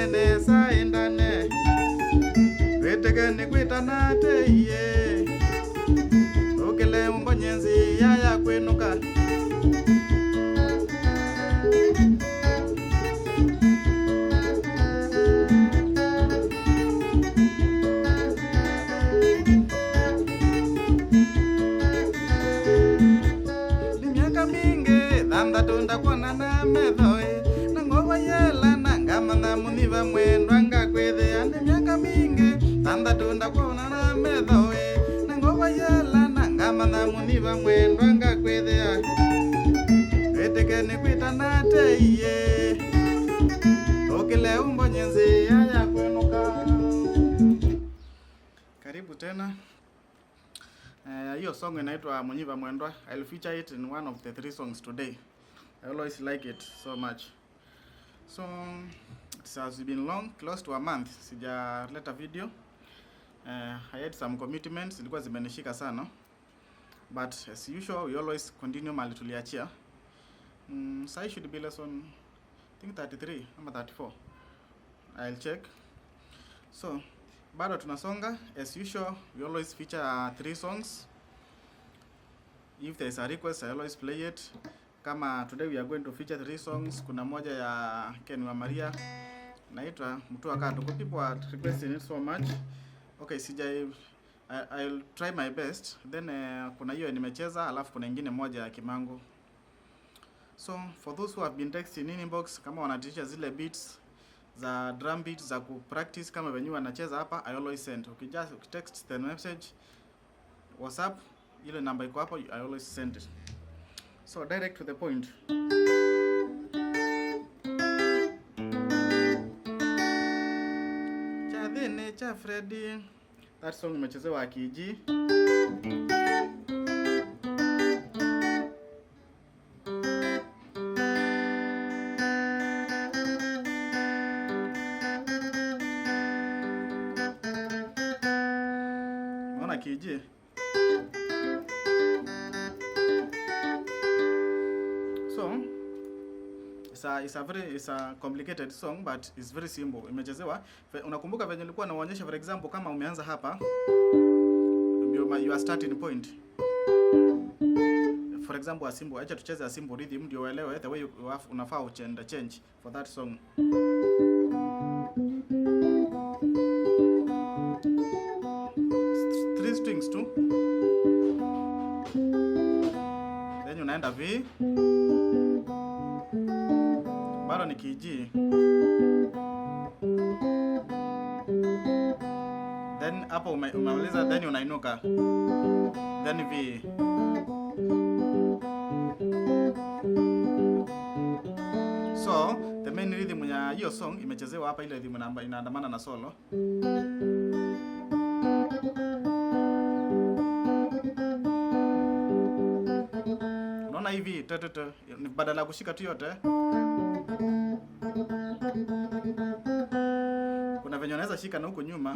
Twendane nesa endane Wetegene kwitana teiye Ukele umbonyenzi yaya kwenuka. Ni miaka mingi thanthatu ndakuonana methoe na ngova yela na ngamatha muniva mwendwa ngakwithia. Ni miaka mingi thanthatu ndakuonana methoe na ngova yela na ngamatha muniva mwendwa ngakwithia. Witike ni kwitana teiye ukile umbonye nzia ya kwenuka. Karibu tena. Hiyo song inaitwa Munyiva Mwendwa. I'll feature it in one of the three songs today. I always like it so much. So it has been long, close to a month sijaleta video. I had some commitments, zilikuwa zimenishika sana. But as usual, we always continue mahali tuliachia. Sai should be lesson, I think 33 ama 34. I'll check. So bado tunasonga. As usual, we always feature three songs. If there is a request, I always play it. Kama today we are going to feature three songs. Kuna moja ya Ken wa Maria naitwa Mtua Katuku. People are requesting it so much. Okay, sija I'll try my best. Then kuna hiyo nimecheza, alafu kuna ingine moja ya Kimangu. So for those who have been texting in inbox, kama wanaitisha zile beats za drum beats za ku practice kama venye wanacheza hapa, I always send. Ukijust ukitext the message WhatsApp, ile namba iko hapo, I always send it. So direct to the point. Chathini cha Freddy. That song imechezewa kiji. Unaona kiji? So it's a complicated song but it's very simple. Imechezewa. Unakumbuka venye nilikuwa naonyesha, for example, kama umeanza hapa, you are starting point. For example, a simple, acha tucheze a simple rhythm ndio uelewe the way you have, unafaa uchende change for that song. Three strings tu. Then unaenda V. Bado ni key G. Then hapo umemaliza, then unainuka. Then V. So the main rhythm ya hiyo song imechezewa hapa, ile rhythm inaandamana na solo. Unaona hivi te te te, badala ya kushika tu yote, kuna venye unaweza shika na huko nyuma,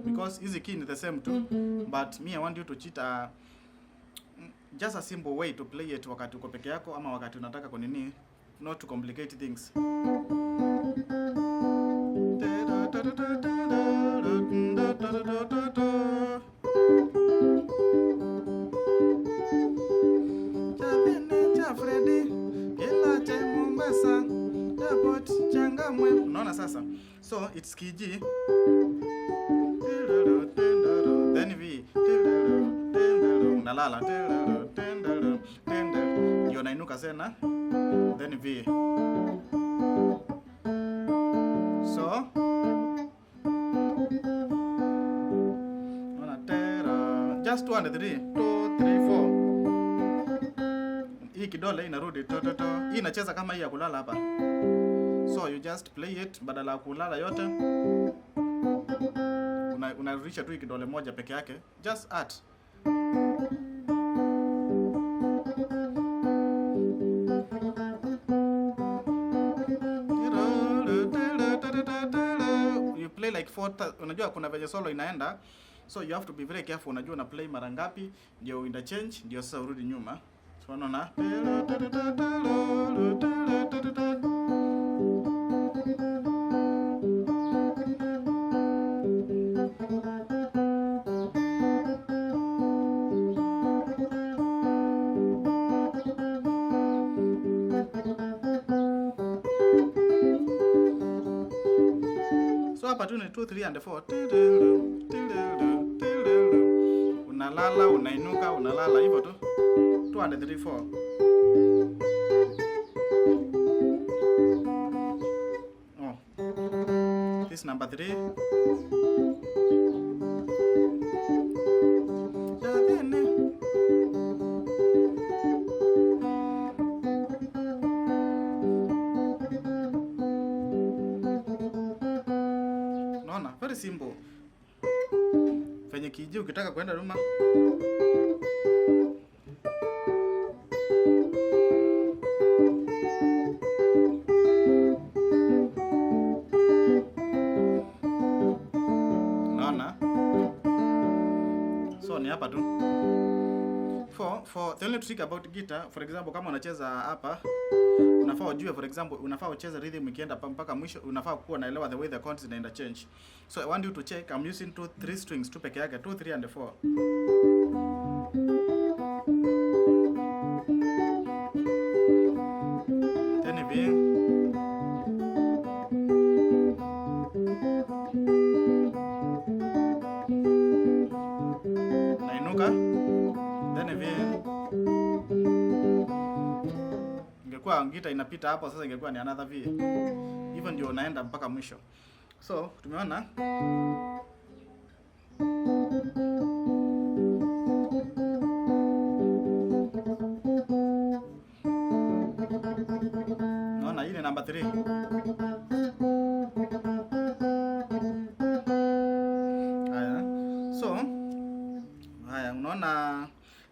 because hizi key ni the same tu, but me I want you to cheat a, just a simple way to play it wakati uko peke yako ama wakati unataka kunini, not to complicate things. Unaona sasa? So it's key G, then V, nalala, ndio nainuka tena, then V. So unaona tera, just 2 and 3, 2 3 4. Hii kidole inarudi to to to. Hii inacheza kama hii ya kulala hapa. So you just play it, badala ya kulala yote unarudisha tu hii kidole moja peke yake. Just add. You play like four, unajua kuna venye solo inaenda, so you have to be very careful. Unajua una play mara ngapi ndio interchange, ndio sasa urudi nyuma. So unaona hapa tu ni 2 3 and 4. Unalala, unainuka, unalala hivyo tu. 2 and 3 4. Oh. This number 3. Unaona, very simple. Venye kiji ukitaka kwenda nyuma. Unaona? So ni hapa tu. For the only trick about guitar, for example, kama unacheza hapa, unafaa ujue, for example, unafaa ucheze rhythm ikienda mpaka mwisho, unafaa kuwa unaelewa the way the chords zinaenda change. So I want you to check, I'm using 2 3 strings tu peke yake, 2 3 and 4. Then V. Nainuka. Then V. Ingekuwa gita inapita hapo sasa ingekuwa ni another V. Hivyo ndio unaenda mpaka mwisho. So tumeona naona hii ni number 3. Haya. So haya, unaona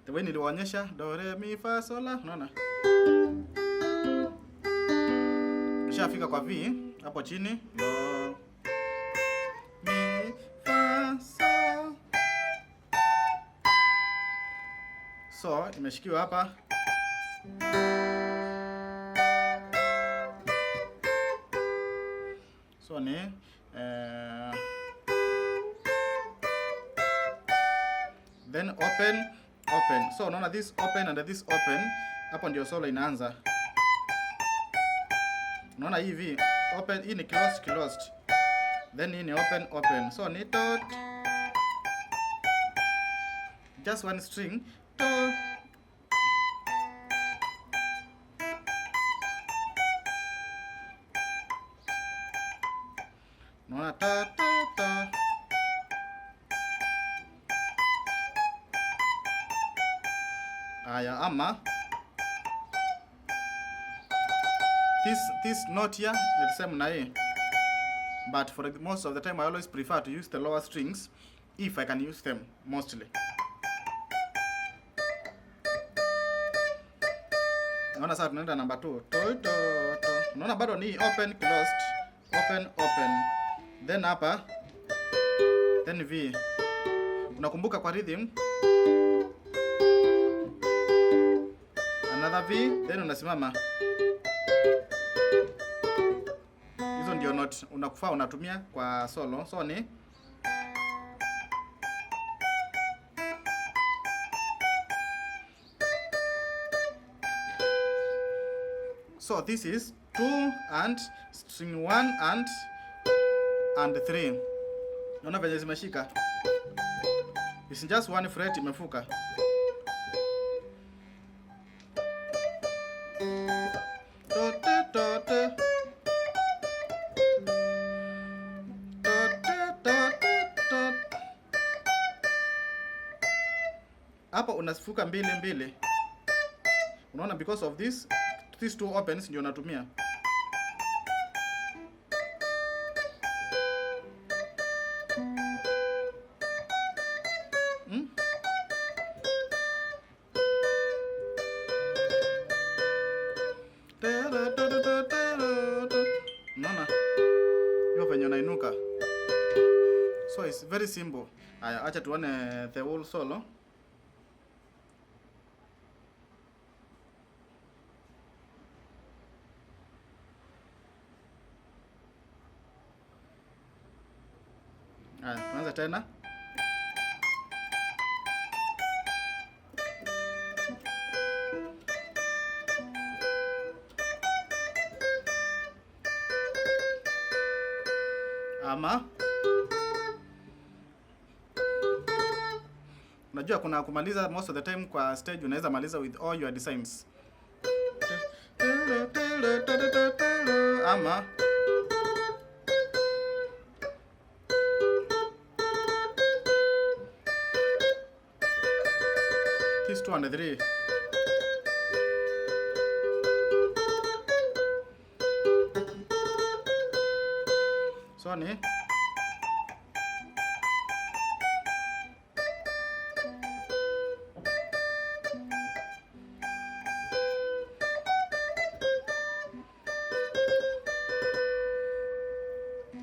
the way niliwaonyesha do re mi fa sol la, unaona? Ukishafika kwa V hapo chini do mi fa sol. So imeshikiwa hapa. So ni then open open. So unaona this open and this open, hapo ndio solo inaanza. Unaona hii V open, hii ni closed closed, then hii ni open open. So ni dot, just one string to. Unaona ta ta ta. Aya, ama this note here ni the same na hii, but for most of the time I always prefer to use the lower strings if I can use them mostly. Unaona sasa tunaenda number 2. To to to. Unaona bado ni open closed, open open. Then hapa then V. Unakumbuka kwa rhythm another V, then unasimama. Hizo ndio note unakufaa unatumia kwa solo. So ni so this is 2 and string 1 and 3. Unaona venye zimeshika? It's just one fret imefuka. To to to to. To to to to to. Hapa unafuka mbili mbili. Unaona because of this, these two opens ndio unatumia. Unaona? Hiyo venye unainuka. So it's very simple. Aya, acha tuone the whole solo. Aya, tuanze tena. Ama unajua kuna kumaliza most of the time kwa stage unaweza maliza with all your designs. Ama this 2 and 3. So ni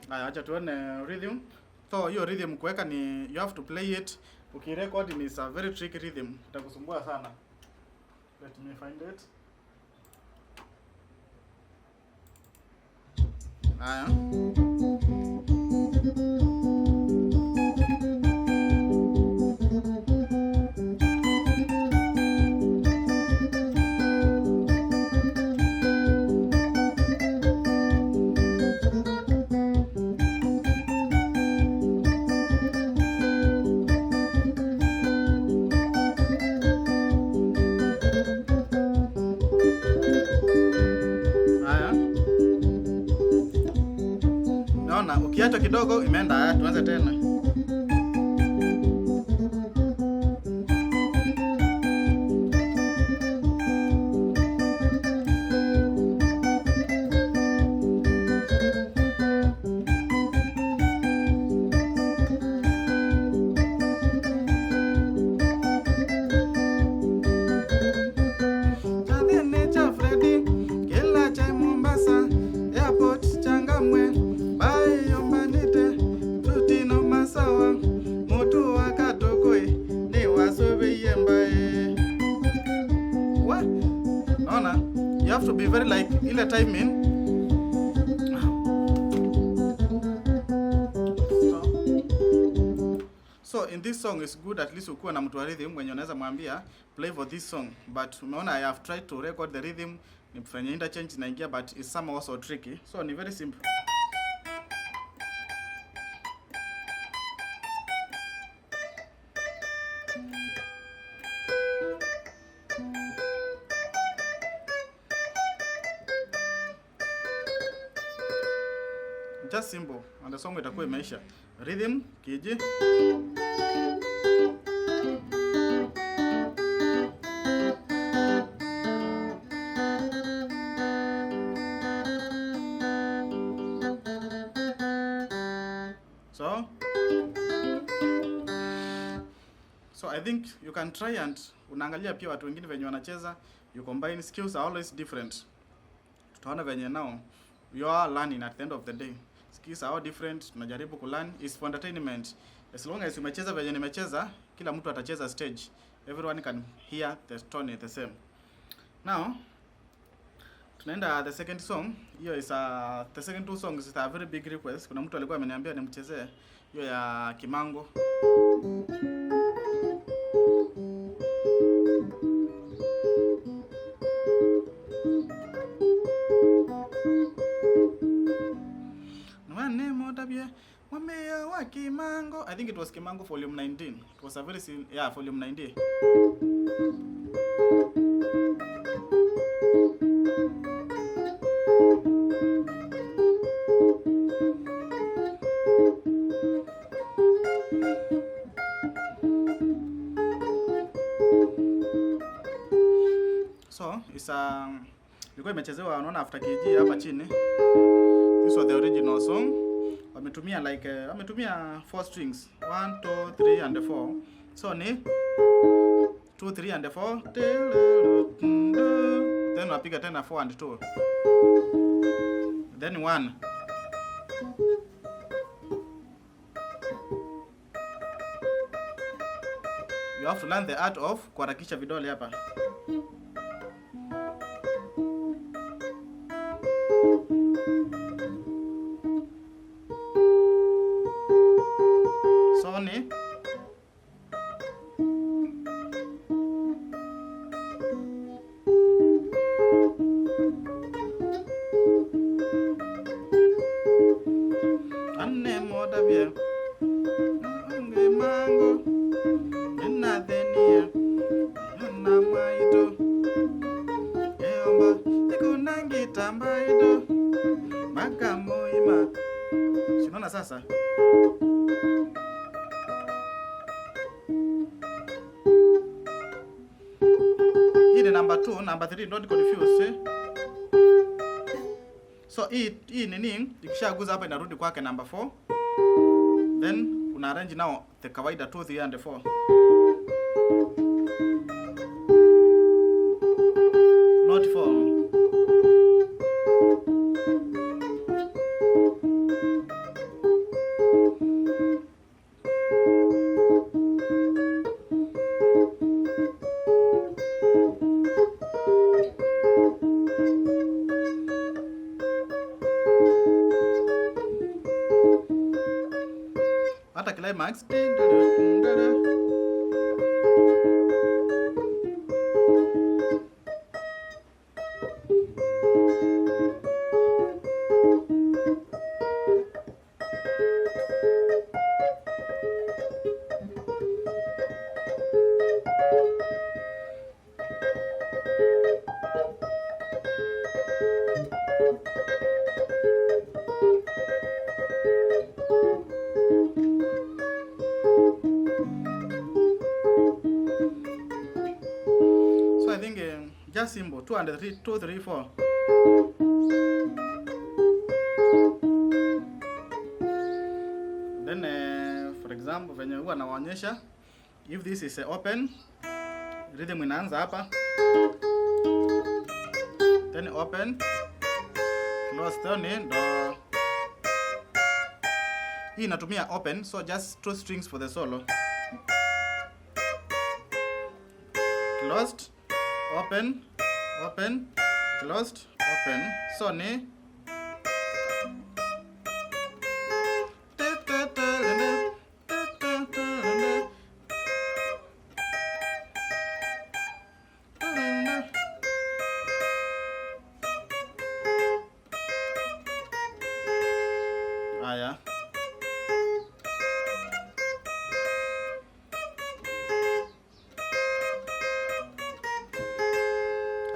haya, acha tuone rhythm. So hiyo rhythm kuweka ni you have to play it. Ukirecord ni a very tricky rhythm, itakusumbua sana. Let me find it. Haya. Haya. Naona ukiacha kidogo imeenda. Haya, tuanze tena. Chathene cha Freddy, kila cha Mombasa, airport Changamwe, bayo mbanite, tutino masawa, mutu wakatokoi, ni wasobe mbae. What? Naona, you have to be very like ile timing. So in this song it's good at least ukuwa na mtu wa rhythm mwenye unaweza mwambia play for this song, but umeona I have tried to record the rhythm, nifanye interchange naingia, but it's somehow also tricky. So ni very simple. Just simple, and the song itakuwa imeisha. Rhythm kiji So I think you can try and unaangalia pia watu wengine venye wanacheza, you combine skills are always different. Tutaona venye now you are learning at the end of the day. Skills are all different, tunajaribu kulearn, is for entertainment. As long as umecheza venye nimecheza, kila mtu atacheza stage. Everyone can hear the tone the same. Now tunaenda the second song. Hiyo is a, the second two songs is a very big request. Kuna mtu alikuwa ameniambia nimchezee hiyo ya Kimango. Mwambia wa Kimango. I think it was Kimango volume 19. It was a very yeah, volume 19. So it's a ilikuwa imechezewa, unaona after KG hapa chini. This was the original song. Wametumia like wametumia 4 strings, 1 2 3 and 4. So ni 2 3 and 4, then unapiga tena 4 and 2, then 1. You have to learn the art of kuharakisha vidole hapa. So ni Anne Nina ngitambaido makamoima. Si unaona sasa? Hii ni number 2, number 3, don't confuse, eh? So hii nini ikishaguza hapa inarudi kwake number 4. Then una arrange now the kawaida 2, 3 and 4. Not 4. Hata climax. So I think just simple 2 and 3, 2, 3, 4. Then for example venye huwa nawaonyesha, if this is open, rhythm inaanza hapa, then open, close, then do. Hii inatumia open, so just two strings for the solo. Closed, open, open, closed, open. So ni haya.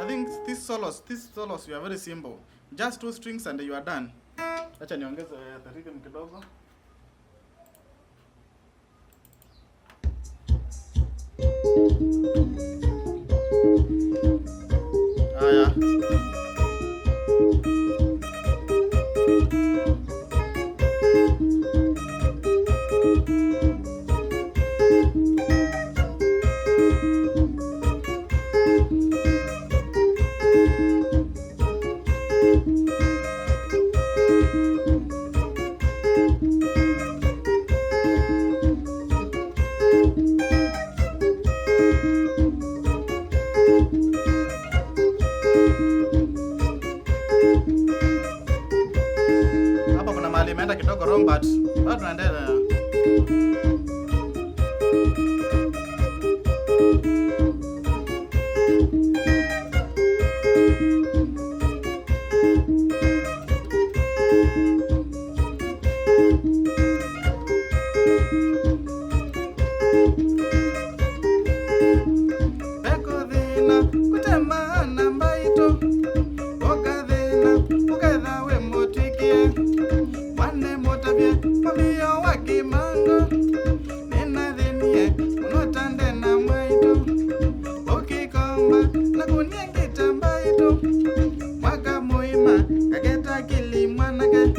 I think these solos you are very simple. Just two strings and you are done. Acha niongeze the rhythm kidogo. Haya. Hapa kuna mahali imeenda kidogo wrong, but bado tunaendelea. Beko thina kutema namba ito Okathina uketha we mutwikie Wane mutabie mabio wa kimango Nina thinie unotande na mwaitu Ukikomba na kunia ngitambaitu Mwaka muima kageta kili mwanake.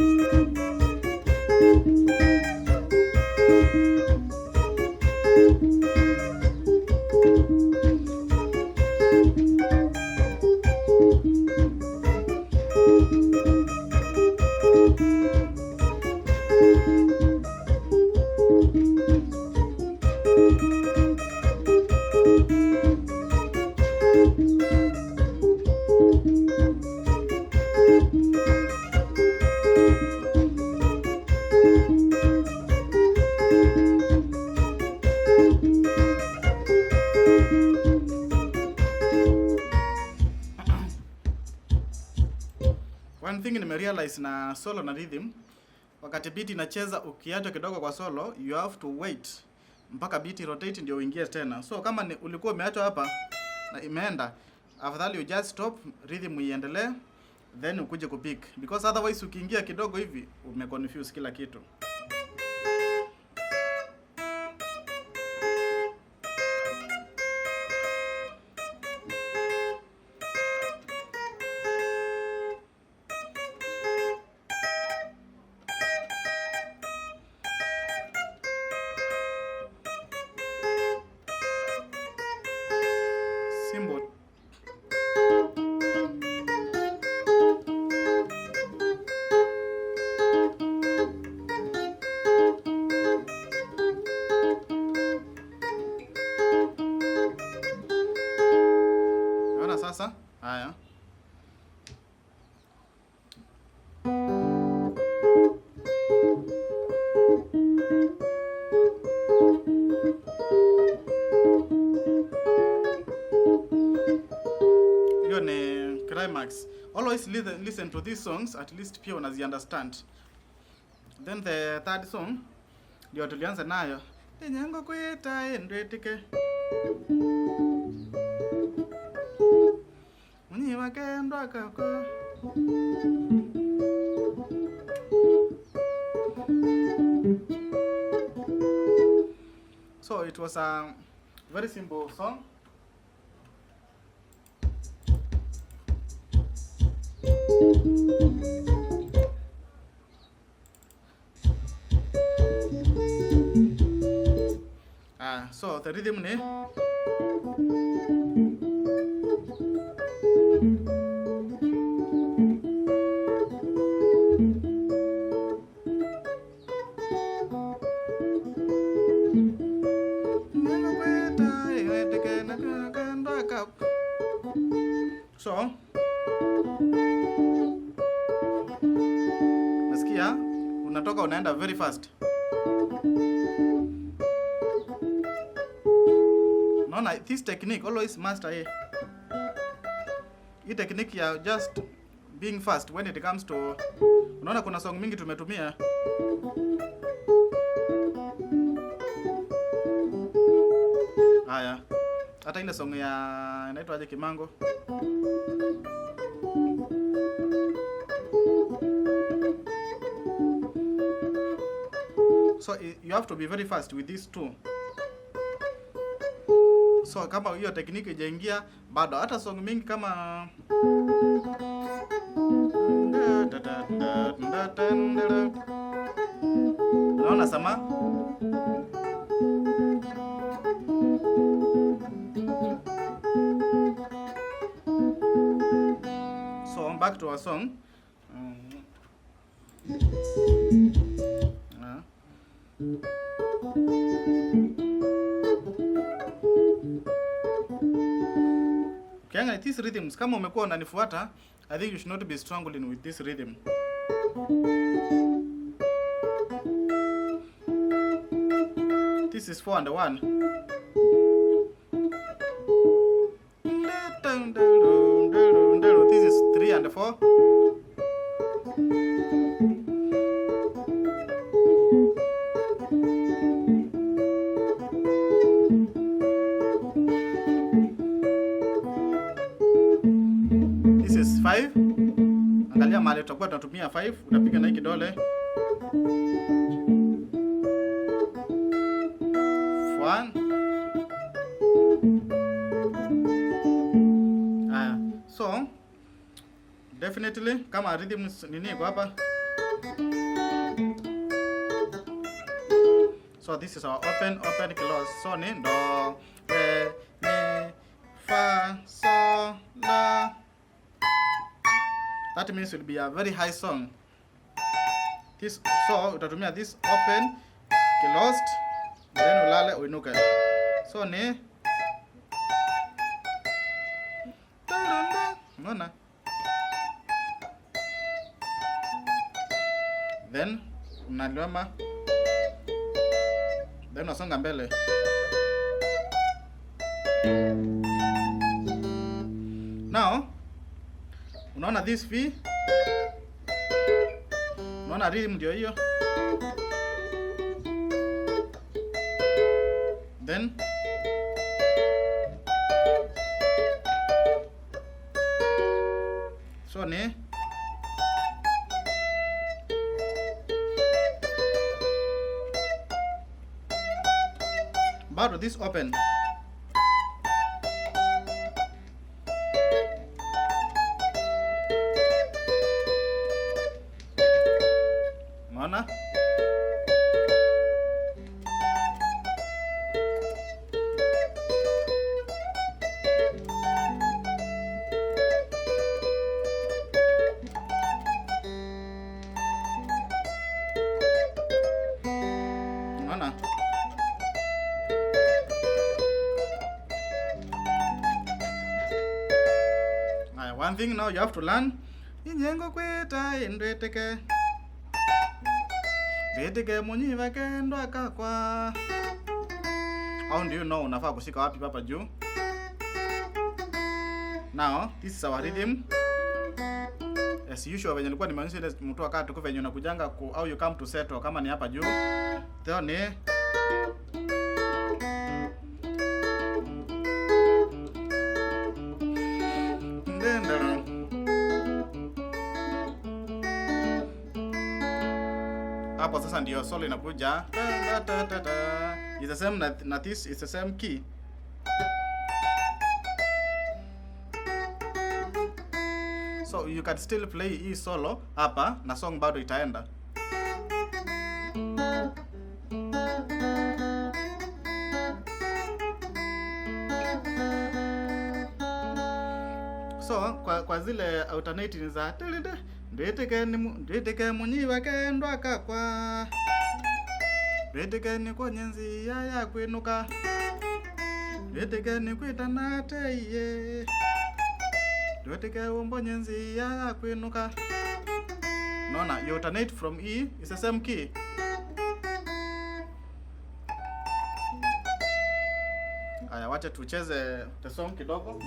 One thing nimerealize na solo na rhythm, wakati beat inacheza ukiacha kidogo kwa solo, you have to wait mpaka beat rotate ndio uingie tena. So kama ni ulikuwa umeachwa hapa na imeenda, afadhali you just stop, rhythm iendelee. Then ukuje kupick, because otherwise ukiingia kidogo hivi umeconfuse kila kitu. Simple. Unaona sasa? Haya. Hiyo ni climax. Always listen to these songs, at least pia unazi understand. Then the third song ndio tulianza nayo. Nyango kweta endwetike. Munyi wakendwa kako. So it was a very simple song. So the rhythm ni so nasikia unatoka unaenda very fast. Naona this technique always master hii. Hii technique ya just being fast when it comes to, unaona kuna song mingi tumetumia. Haya. Hata ile song ya inaitwa aje Kimango. So you have to be very fast with these two. So kama hiyo technique ijaingia bado, hata song mingi kama naona sama So back to our song. Ukiangalia these rhythms, kama umekuwa unanifuata, I think you should not be struggling with this rhythm. This is 4 and 1. This is 3 and 4. This is 5. Angalia mahali tutakuwa tunatumia 5, utapiga na hii kidole. 1. Haya. So definitely kama rhythm nini iko hapa. So this is our open, open, close. So ni do, re, mi, fa, sol, la. That means it will be a very high song. This, so utatumia this open, closed, then ulale uinuke. So ni unaona? Then unalioma, then unasonga mbele. Now unaona this V, unaona rhythm ndio hiyo. Then so ni Bado this open. Umeona? Unaona? Aya, one thing now you have to learn. Inyengo kweta indweteke. Ndweteke munyiva kendwa kakwa. How do you know unafaa kushika wapi hapa juu? Now, this is our rhythm. As usual venye nilikuwa nimeonyesha ile mtu akaa tuko venye unakujanga ku au you come to settle kama ni hapa juu. Then ni hapo sasa ndio solo inakuja. Ta, ta, ta, ta. It's the same na this it's the same key. So you can still play hii solo hapa na song bado itaenda. So kwa zile alternating za ndeteke munyiva kendwa kakwa ndeteke ni konyenzi ya kwinuka ndeteke ni kwitana teiye ndeteke umbonyenzi ya kwinuka. Naona you alternate from E, it's the same key. Aya, wacha tucheze the song kidogo.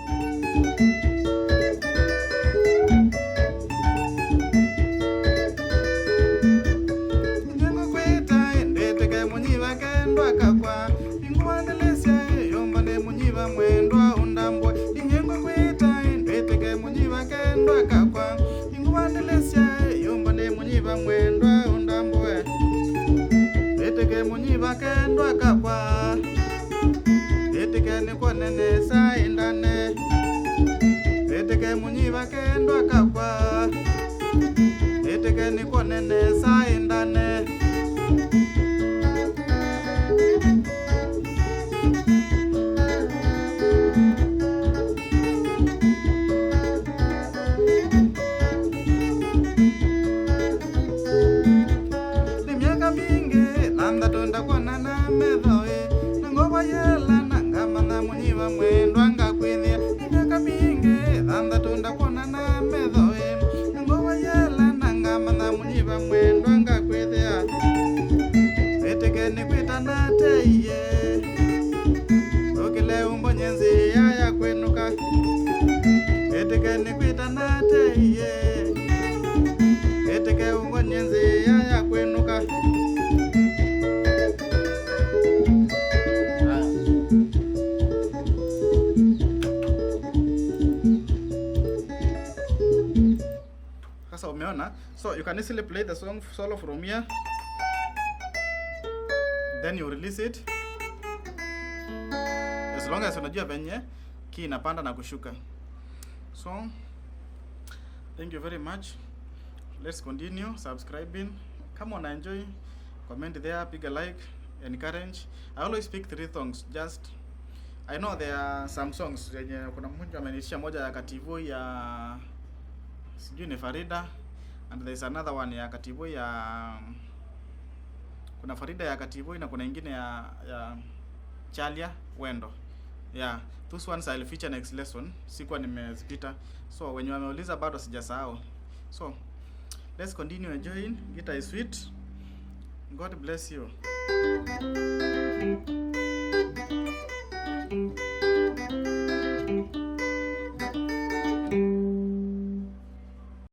Sasa umeona? So you can easily play the song solo from here. Then you release it. As long as unajua venye key inapanda na kushuka. So thank you very much. Let's continue subscribing. Come on, enjoy. Comment there, pick a like, encourage. I always pick 3 songs. Just I know there are some songs yenye kuna mmoja ameniitisha moja ya Kativu ya sijui ni Farida, and there is another one ya Kativu ya kuna Farida ya Kativu na kuna ingine ya Chalia Wendo. Yeah, those ones I'll feature next lesson. Sikuwa nimezipita. So wenye wameuliza bado sijasahau. So let's continue enjoying. Guitar is sweet. God bless you.